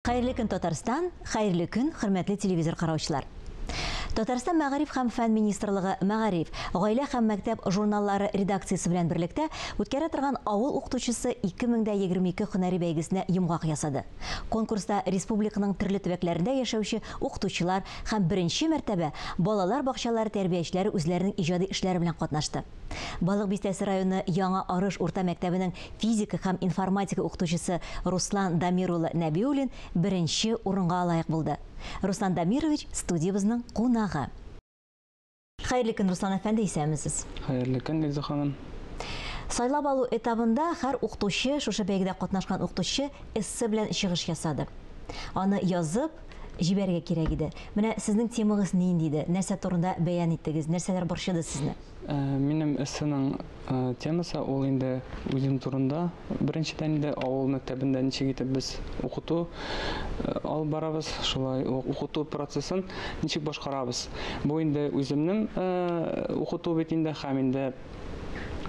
Хәерле көн, Татарстан, хәерле көн, хөрмәтле телевизор караучылар. Татарстан Мәгариф һәм фән министрлыгы Мәгариф, гаилә һәм мәктәп журналлары редакциясе белән берлектә үткәрә торган Авыл укытучысы 2022 һөнәри бәйгесенә йомгак ясады. Конкурста республиканың төрле төбәкләрендә яшәүче укытучылар һәм беренче мәртәбә балалар бакчалары тәрбиячеләре үзләренең иҗади эшләре белән катнашты. Балык Бистәсе районы Яңа Арыш урта мәктәбенең физика һәм информатика укытучысы Руслан Дамир улы Нәбиуллин беренче урынга лаек булды. Руслан Дамирович студиябезнең кунагы. Хәерле көн, Руслан әфәнде, исәнмесез. Хәерле көн, Лиза ханым. Сайлап алу этабында һәр укытучы, шушы бәйгедә катнашкан укытучы эссе белән чыгыш ясады. Аны язып җибәрергә кирәк иде. Менә сезнең темагыз нинди иде? Нәрсә турында бәян иттегез? Нәрсәләр борчыды сезне? Минем эссеның темасы ул инде үзем турында. Беренчедән инде авыл мәктәбендә ничек итеп без укыту алып барабыз, шулай ук укыту процессын ничек башкарабыз. Бу инде үземнең укыту бит инде һәм инде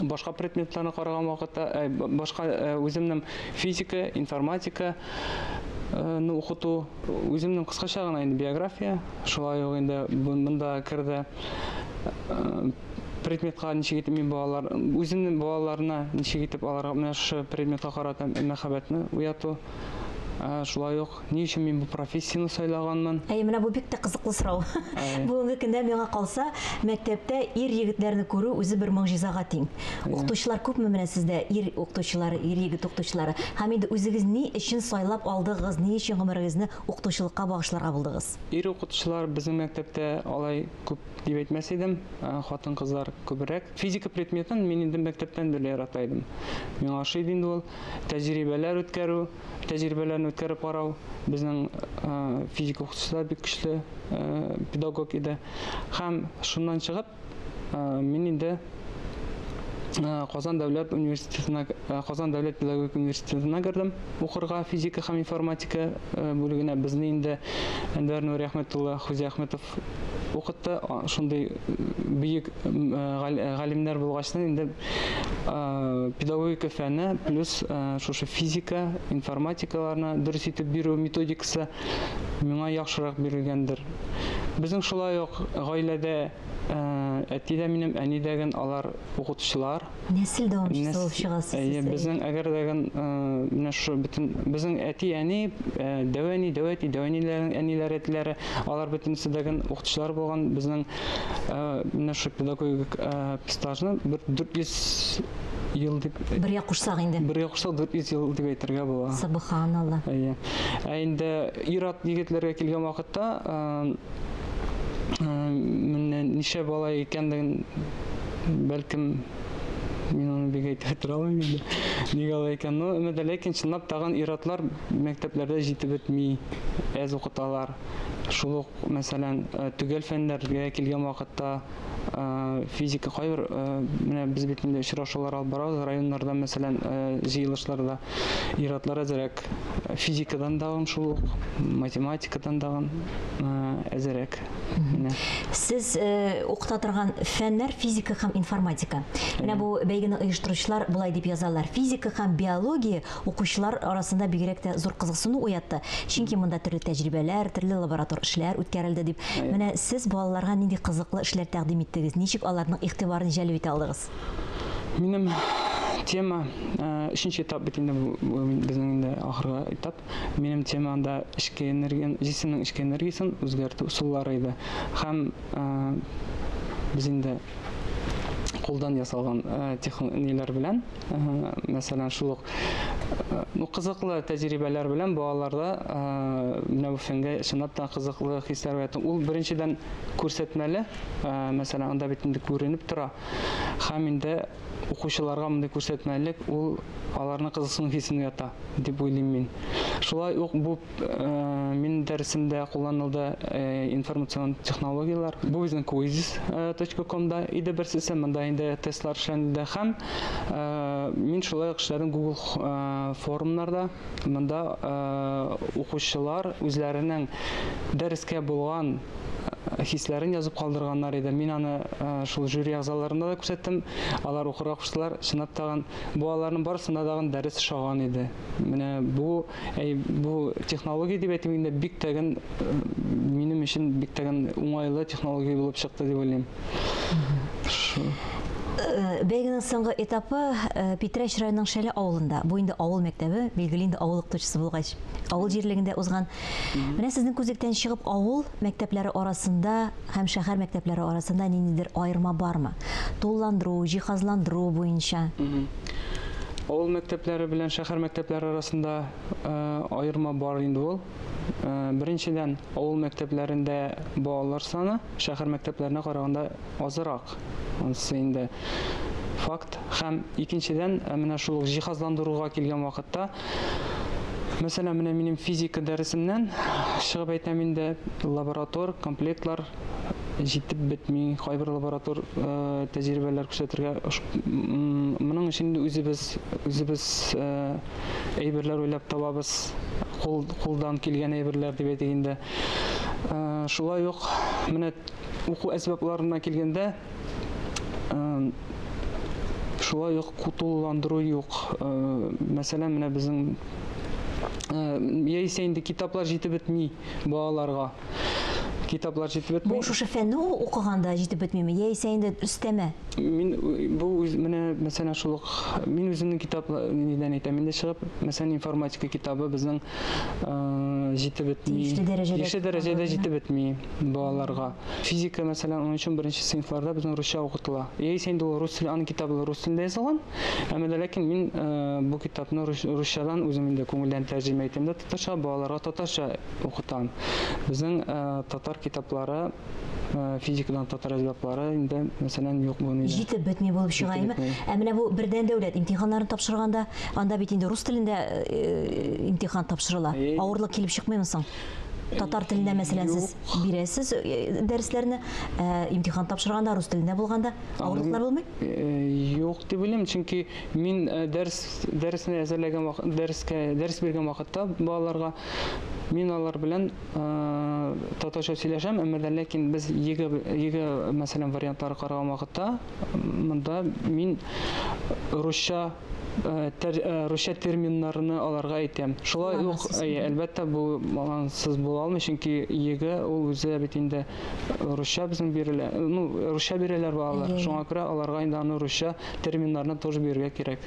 башка предметларны караган вакытта, башка үземнең физика, информатика ну, укыту, үземнең кыскача гына инде биография, шулай ук инде монда керде предметка ничек итеп мин балалар, үземнең балаларына ничек итеп аларга менә шушы предметка карата мәхәббәтне уяту, шулай ук ни өчен мин бу профессияне сайлаганмын. Әйе, менә бу бик тә кызыклы сорау. Бүгенге көндә миңа калса, мәктәптә ир егетләрне күрү үзе бер могҗизага тиң. Укытучылар күпме менә сездә, ир укытучылары, ир егет укытучылары? Һәм инде үзегез ни өчен сайлап алдыгыз, ни өчен гомерегезне укытучылыкка багышларга булдыгыз? Ир укытучылар безнең мәктәптә алай күп дип әйтмәс идем, хатын-кызлар күбрәк. Физика предметын мин инде мәктәптән бирле ярата идем. Миңа ошый иде инде ул. Тәҗрибәләр үткәрү, тәҗрибәләрне үткәреп карау. Безнең физика укытучысы да бик көчле педагог иде. Һәм шуннан чыгып, мин инде Казан дәүләт университетына, Казан дәүләт педагогик университетына кердем укырга физика һәм информатика бүлегенә. Безне инде Әнвәр Нуриәхмәт улы Хуҗиәхмәтов укытты. Шундый бөек галимнәр булгач инде педагогика фәне плюс шушы физика, информатикаларны дөрес итеп бирү методикасы миңа яхшырак бирелгәндер. Безнең шулай ук гаиләдә әти дә минем, әни дә ген алар укытучылар. Нәсел дәвамчысы булып чыгасыз сез. Әйе, безнең әгәр дә ген менә шушы бөтен безнең әти, әни, дәү әни, дәү әти, дәү әниләрнең әниләре, әтиләре, алар бөтенесе дә ген укытучылар булган. Безнең менә шушы педагогик стажны бер 400 ел дип бергә кушсак инде. Бергә кушсак 400 ел дип әйтергә була. Субханалла. Әйе. Ә инде ир-ат егетләргә килгән вакытта менә ничә бала икәнлеген бәлкем мин аны бик әйтеп бетерә алмыйм инде. Нигә алай икән? Ну, әмма дә ләкин чынлап тагын ир-атлар мәктәпләрдә җитеп бетми, әз укыталар. Шул ук, мәсәлән, төгәл фәннәргә килгән вакытта физика кайбер менә без бит инде очрашулар алып барабыз районнарда, мәсәлән, җыелышларда ир-атлар әзрәк физикадан дагын шул ук, математикадан дагын әзрәк. Менә. Сез укыта торган фәннәр физика һәм информатика. Менә бу бәйгене оештыручылар болай дип язалар: физика һәм биология укучылар арасында бигрәк тә зур кызыксыну уятты, чөнки монда төрле тәҗрибәләр, төрле лаборатор эшләр үткәрелде дип. Менә сез балаларга нинди кызыклы эшләр тәкъдим иттегез, ничек аларның игътибарын җәлеп итә алдыгыз? Минем тема өченче этап бит инде бу безнең инде ахыргы этап. Минем тема анда эчке энергия, җисемнең эчке энергиясен үзгәртү ысуллары иде. Һәм без инде кулдан ясалган ниләр белән, мәсәлән, шул ук ну, кызыклы тәҗрибәләр белән балаларда менә бу фәнгә чынлап та кызыклы хисләр уяту. Ул беренчедән күрсәтмәле, мәсәлән, анда бит инде күренеп тора. Һәм инде укучыларга мондый күрсәтмәлек ул аларны кызыксыну хисен уята дип уйлыйм мин. Шулай ук бу минем дәресемдә кулланылды информацион технологияләр. Бу безнең quiz.com-да иде берсесе, монда инде тестлар эшләнелде һәм мин шулай ук эшләдем Google форумнарда. Монда укучылар үзләренең дәрескә булган хисләрен язып калдырганнар иде. Мин аны шул жюри әгъзаларына да күрсәттем. Алар укырга куштылар. Чынлап тагын бу аларның барысына тагын дәрес ошаган иде. Менә бу бу технология дип әйтим инде, бик тәген минем өчен бик тәген уңайлы технология булып чыкты дип уйлыйм. Бәйгенең соңгы этапы Питрәч районының Шәле авылында. Бу инде авыл мәктәбе, билгеле инде, авыл укытучысы булгач, авыл җирлегендә узган. Менә сезнең күзлектән чыгып, авыл мәктәпләре арасында һәм шәһәр мәктәпләре арасында ниндидер аерма бармы? Тулыландыру, җиһазландыру буенча. Авыл мәктәпләре белән шәһәр мәктәпләре арасында аерма бар инде ул. Беренчедән, авыл мәктәпләрендә балалар саны шәһәр мәктәпләренә караганда азрак. Анысы инде факт. Һәм икенчедән, менә шул ук җиһазландыруга килгән вакытта, мәсәлән, менә минем физика дәресемнән чыгып әйтәм инде, лаборатор комплектлар җитеп бетми, кайбер лаборатор тәҗрибәләр күрсәтергә. Моның өчен инде үзебез әйберләр уйлап табабыз, кулдан килгән әйберләр дип әйтик инде. Шулай ук менә уку әсбапларына килгәндә, шулай ук тулыландыру юк. Мәсәлән, менә безнең яисә инде китаплар җитеп бетми балаларга. Китаплар җитеп бетми. Бу шушы фәнне укыганда җитеп бетмиме, яисә инде өстәмә? Мин бу менә мәсәлән шул ук мин үземнең китап нидән әйтәм инде чыгып, мәсәлән, информатика китабы безнең җитеп бетми. Тиешле дәрәҗәдә. Тиешле дәрәҗәдә җитеп бетми балаларга. Физика, мәсәлән, 13-11 сыйныфларда безнең русча укытыла. Яисә инде ул рус теле, аның китабы рус телендә язылган. Әмма дә ләкин мин бу китапны русчадан үзем инде күңелдән тәрҗемә итәм дә татарча, балаларга татарча укытам. Безнең татар китаплары, физикадан татар әсбаплары инде, мәсәлән, юк бу нидә. Җитеп бетми булып чыга, әйме? Ә менә бу бердәм дәүләт имтиханнарын тапшырганда, анда бит инде рус телендә имтихан тапшырыла. Авырлык килеп чыкмыймы соң? Татар телендә, мәсәлән, сез бирәсез дәресләрне, имтихан тапшырганда, рус телендә булганда авырлыклар булмый? Юк дип уйлыйм, чөнки мин дәресне әзерләгән вакыт, дәрескә дәрес биргән вакытта балаларга мин алар белән татарча сөйләшәм, әмма дә ләкин без ЕГЭ, мәсәлән, вариантлары караган вакытта, монда мин русча терминнарны аларга әйтәм. Шулай ук, әлбәттә, бу ансыз була алмый, чөнки ЕГЭ ул үзе бит инде русча безнең бирелә, ну, русча бирәләр балалар. Шуңа күрә аларга инде аны русча терминнарны тоже бирергә кирәк.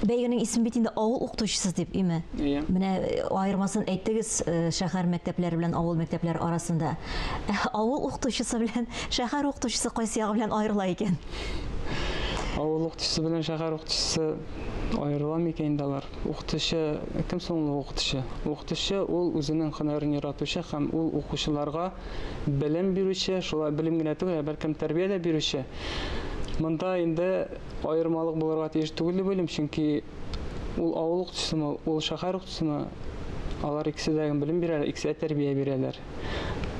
Бәйгенең исеме бит инде авыл укытучысы дип, име? Менә аермасын әйттегез шәһәр мәктәпләре белән авыл мәктәпләре арасында. Авыл укытучысы белән шәһәр укытучысы кайсы ягы белән аерыла икән? Авыл укытучысы белән шәһәр укытучысы аерыла микән инде алар? Укытучы, кем соң ул укытучы? Укытучы ул үзенең һөнәрен яратучы һәм ул укучыларга белем бирүче, шулай белем генә түгел, ә бәлкем тәрбия дә бирүче. Монда инде аермалык булырга тиеш түгел дип уйлыйм, чөнки ул авыл укытучысымы, ул шәһәр укытучысымы, алар икесе дә белем бирәләр, икесе дә тәрбия бирәләр.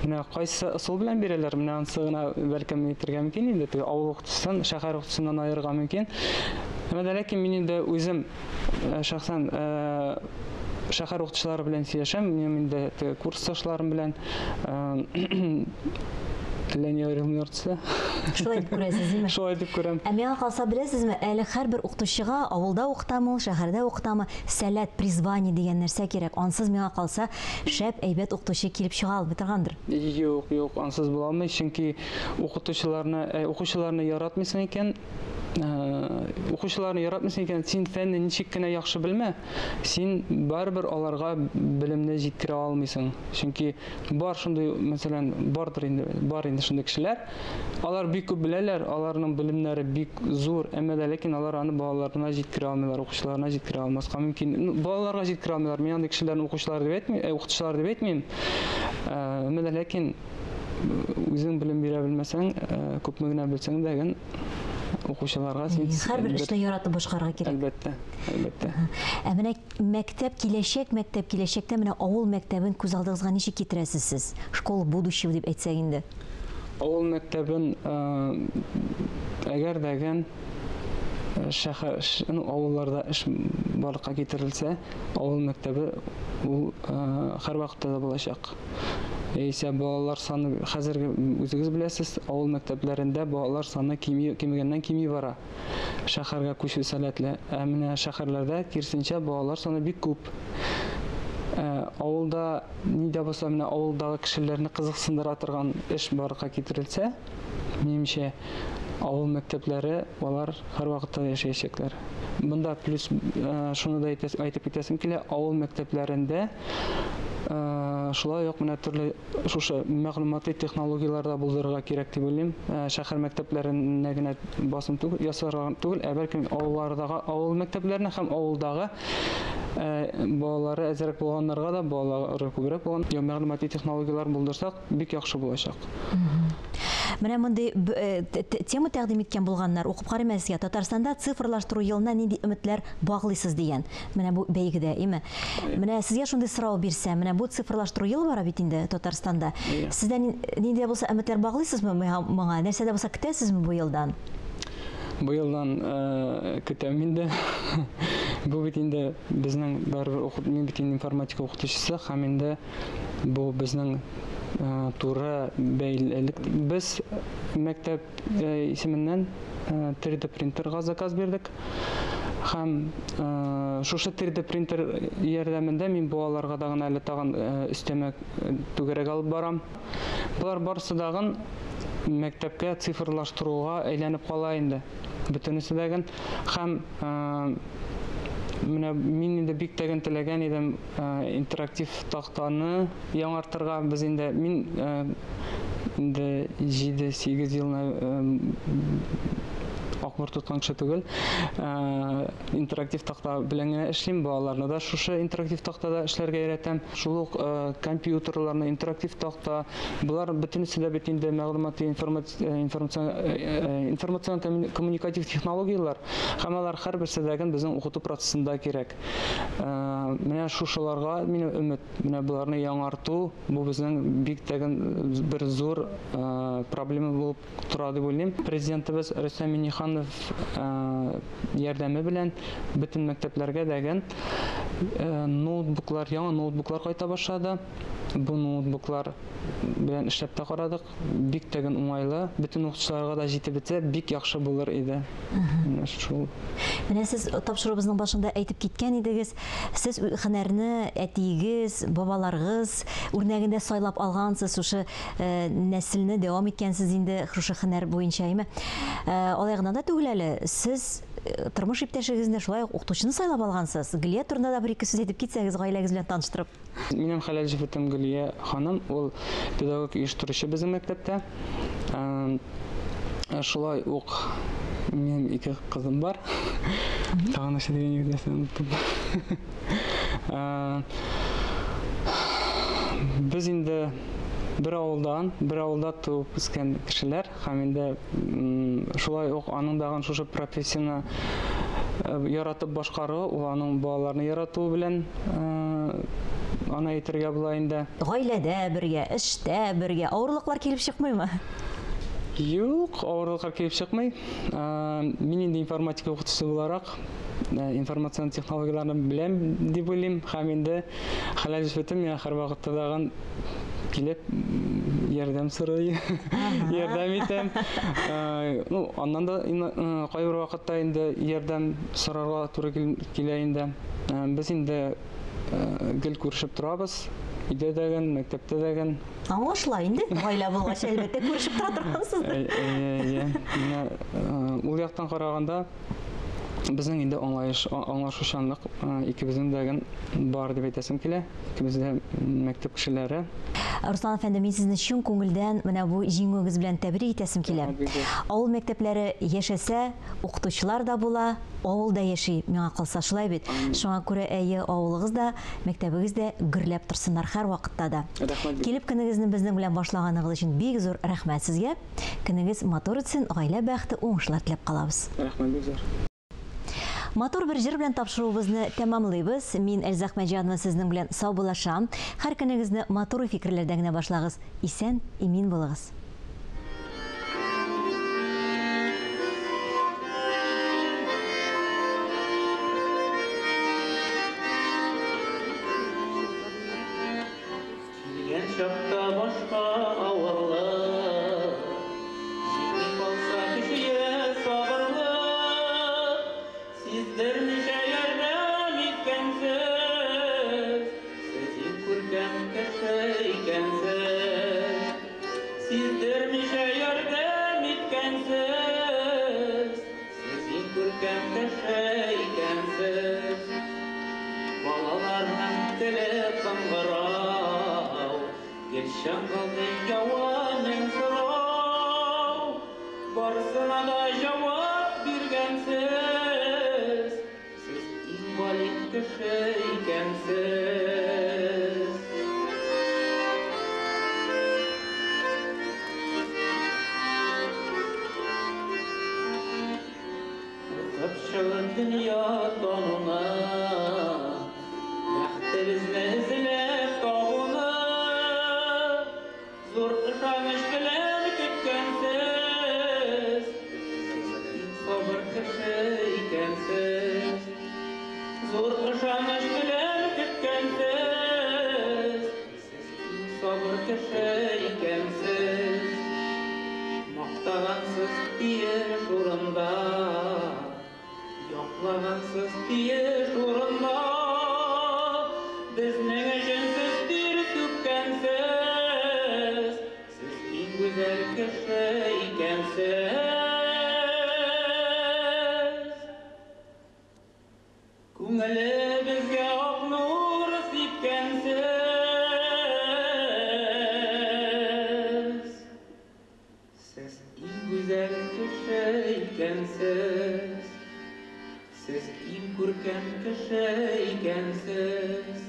Менә кайсы ысул белән бирәләр, менә анысы гына бәлкем әйтергә мөмкин инде, теге авыл укытучысын шәһәр укытучысыннан аерырга мөмкин. Әмма дә ләкин мин инде үзем шәхсән шәһәр укытучылары белән сөйләшәм, минем инде теге курсташларым белән әллә ни аерылмый артысы. Шулай дип күрәсез, димме? Шулай дип күрәм. Ә миңа калса, беләсезме, әле һәрбер укытучыга, авылда укытамы ул, шәһәрдә укытамы, сәләт, призвание дигән нәрсә кирәк. Ансыз, миңа калса, шәп, әйбәт укытучы килеп чыга алмый торгандыр. Юк, юк, ансыз була алмый, чөнки укучыларны яратмыйсың икән, укучыларны яратмыйсың икән, син фәнне ничек кенә яхшы белмә, син барыбер аларга белемне җиткерә алмыйсың. Чөнки бар шундый, мәсәлән, бардыр инде, бар инде шундый кешеләр, алар бик күп беләләр, аларның белемнәре бик зур, әмма дә ләкин алар аны балаларына җиткерә алмыйлар, укучыларына җиткерә алмаска мөмкин. Ну, балаларга җиткерә алмыйлар. Мин андый кешеләрне укучылар дип әйтмим, укытучылар дип әйтмим. Әмма дә ләкин үзең белем бирә белмәсәң, күпме генә белсәң дә, ген укучыларга син һәрбер эшне яратып башкарырга кирәк. Әлбәттә, әлбәттә. Ә менә мәктәп, киләчәк мәктәп, киләчәктә менә авыл мәктәбен күз алдыгызга ничек китерәсез сез? Школа будущего дип әйтсәк инде. Авыл мәктәбен, әгәр дә ген шәһәр, ну, авылларда эш барлыкка китерелсә, авыл мәктәбе ул һәрвакытта да булачак. Яисә балалар саны, хәзерге үзегез беләсез, авыл мәктәпләрендә балалар саны кими, кимегәннән кими бара. Шәһәргә күчү сәләтле. Ә менә шәһәрләрдә киресенчә балалар саны бик күп. Авылда ни дә булса менә авылдагы кешеләрне кызыксындыра торган эш барлыкка китерелсә, минемчә, авыл мәктәпләре алар һәрвакытта яшәячәкләр. Монда плюс шуны да әйтеп китәсем килә, авыл мәктәпләрендә шулай ук менә төрле шушы мәгълүмати технологияләр дә булдырырга кирәк дип уйлыйм. Шәһәр мәктәпләренә генә басым түгел, ясарга түгел, ә бәлкем авыллардагы авыл мәктәпләренә һәм авылдагы балалары әзерәк булганнарга да, балалары күбрәк булган мәгълүмати технологияләр булдырсак, бик яхшы булачак. Менә мондый тема тәкъдим иткән булганнар, укып карыйм әле сезгә. Татарстанда цифрлаштыру елына нинди өметләр баглыйсыз дигән. Менә бу бәйгедә, име? Менә сезгә шундый сорау бирсәм, менә бу цифрлаштыру елы бара бит инде Татарстанда. Сездә нинди дә булса өметләр баглыйсызмы моңа? Нәрсә дә булса көтәсезме бу елдан? Бу елдан көтәм инде. Бу бит инде безнең барыбер мин бит инде информатика укытучысы һәм инде бу безнең туры бәйлелек. Без мәктәп исеменнән 3D принтерга заказ бирдек. Һәм шушы 3D принтер ярдәмендә мин балаларга да гына әле тагын өстәмә түгәрәк алып барам. Болар барысы дагын мәктәпкә цифрлаштыруга әйләнеп кала инде. Бөтенесе дәген. Һәм менә мин инде бик тәген теләгән идем интерактив тактаны яңартырга. Без инде мин инде 7-8 елны акмыр тоткан кеше түгел. Интерактив такта белән генә эшлим, балаларны да шушы интерактив тактада эшләргә өйрәтәм. Шул ук компьютерларны, интерактив такта, болар бөтенесе дә бит инде мәгълүмати информацион коммуникатив технологияләр һәм алар һәрберсе дә безнең укыту процессында кирәк. Менә шушыларга минем өмет, менә боларны яңарту, бу безнең бик тәген бер зур проблема булып тора дип уйлыйм. Президентыбыз Рөстәм Миңнеханов ярдәме белән бөтен мәктәпләргә дәген ноутбуклар, яңа ноутбуклар кайта башлады. Бу ноутбуклар белән эшләп тә карадык. Бик тәген уңайлы. Бөтен укытучыларга да җитеп бетсә, бик яхшы булыр иде. Менә шул. Менә сез тапшыруыбызның башында әйтеп киткән идегез, сез һөнәрне әтиегез, бабаларыгыз үрнәгендә сайлап алгансыз, шушы нәселне дәвам иткәнсез инде шушы һөнәр буенча, әйме? Алай гына да түгел әле, сез тормыш иптәшегезне шулай ук укытучыны сайлап алгансыз. Гөлия турында да бер-ике сүз әйтеп китсәгез, гаиләгез белән таныштырып. Минем хәләл җефетем Гөлия ханым, ул педагог оештыручы безнең мәктәптә. Шулай ук минем ике кызым бар. Тагын нәрсә дигән идем, нәрсәне оныттым. Без инде бер авылдан, бер авылда туып үскән кешеләр һәм инде шулай ук аның дагын шушы профессияне яратып башкаруы, ул аның балаларны яратуы белән аны әйтергә була инде. Гаиләдә бергә, эштә бергә авырлыклар килеп чыкмыймы? Юк, авырлыклар килеп чыкмый. Мин инде информатика укытучысы буларак информацион технологияләрне беләм дип уйлыйм һәм инде хәләл җефетем миңа һәрвакытта дагын килеп ярдәм сорый, ярдәм итәм. Ну, аннан да кайбер вакытта инде ярдәм сорарга туры килә инде. Без инде гел күрешеп торабыз. Өйдә дәген, мәктәптә дәген. Аңлашыла инде, гаилә булгач, әлбәттә, күрешеп тора торгансыздыр. Әйе, менә ул яктан караганда безнең инде аңлашучанлык икебезнең дәген бар дип әйтәсем килә. Икебез дә мәктәп кешеләре. Руслан әфәнде, мин сезне чын күңелдән менә бу җиңүегез белән тәбрик итәсем килә. Авыл мәктәпләре яшәсә, укытучылар да була, авыл да яши, миңа калса шулай бит. Шуңа күрә әйе, авылыгыз да, мәктәбегез дә гөрләп торсыннар һәр вакытта да. Рәхмәт. Килеп көнегезне безнең белән башлаганыгыз өчен бик зур рәхмәт сезгә. Көнегез матур үтсен, гаилә бәхете, уңышлар теләп калабыз. Рәхмәт бик зур. Матур бер җыр белән тапшыруыбызны тәмамлыйбыз. Мин Эльза Әхмәтҗанова сезнең белән саубуллашам. Һәр көнегезне матур фикерләрдән генә башлагыз. Исән, имин булыгыз. Килгәнчә Чакта башка авырлык, җитми калса көче сабырлык, сиздермичә ярдәм иткәнсез, сез иң күркәм кеше икәнсез. Сиздермичә ярдәм иткәнсез, сез иң күркәм кеше икәнсез. Балаларның теле кыңгырау, гел чыңгылдый ява мең сорау. Барысына да җавап биргәнсез, сез иң галим кеше икәнсез. Укып чыгып дөнья тануны, бәхетебезне эзләп табуны, зур ышаныч белән көткәнсез, сез иң сабыр кеше икәнсез. Зур ышаныч белән көткәнсез, сез иң сабыр кеше икәнсез. Мактагансыз тиеш урында, яклагансыз тиеш урында, безнең өчен сез тир түккәнсез, сез иң гүзәл кеше икәнсез. Күңелебезгә ак нур сипкәнсез, сез иң гүзәл кеше икәнсез. Сез иң күркәм кеше икәнсез.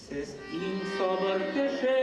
Сез иң сабыр кеше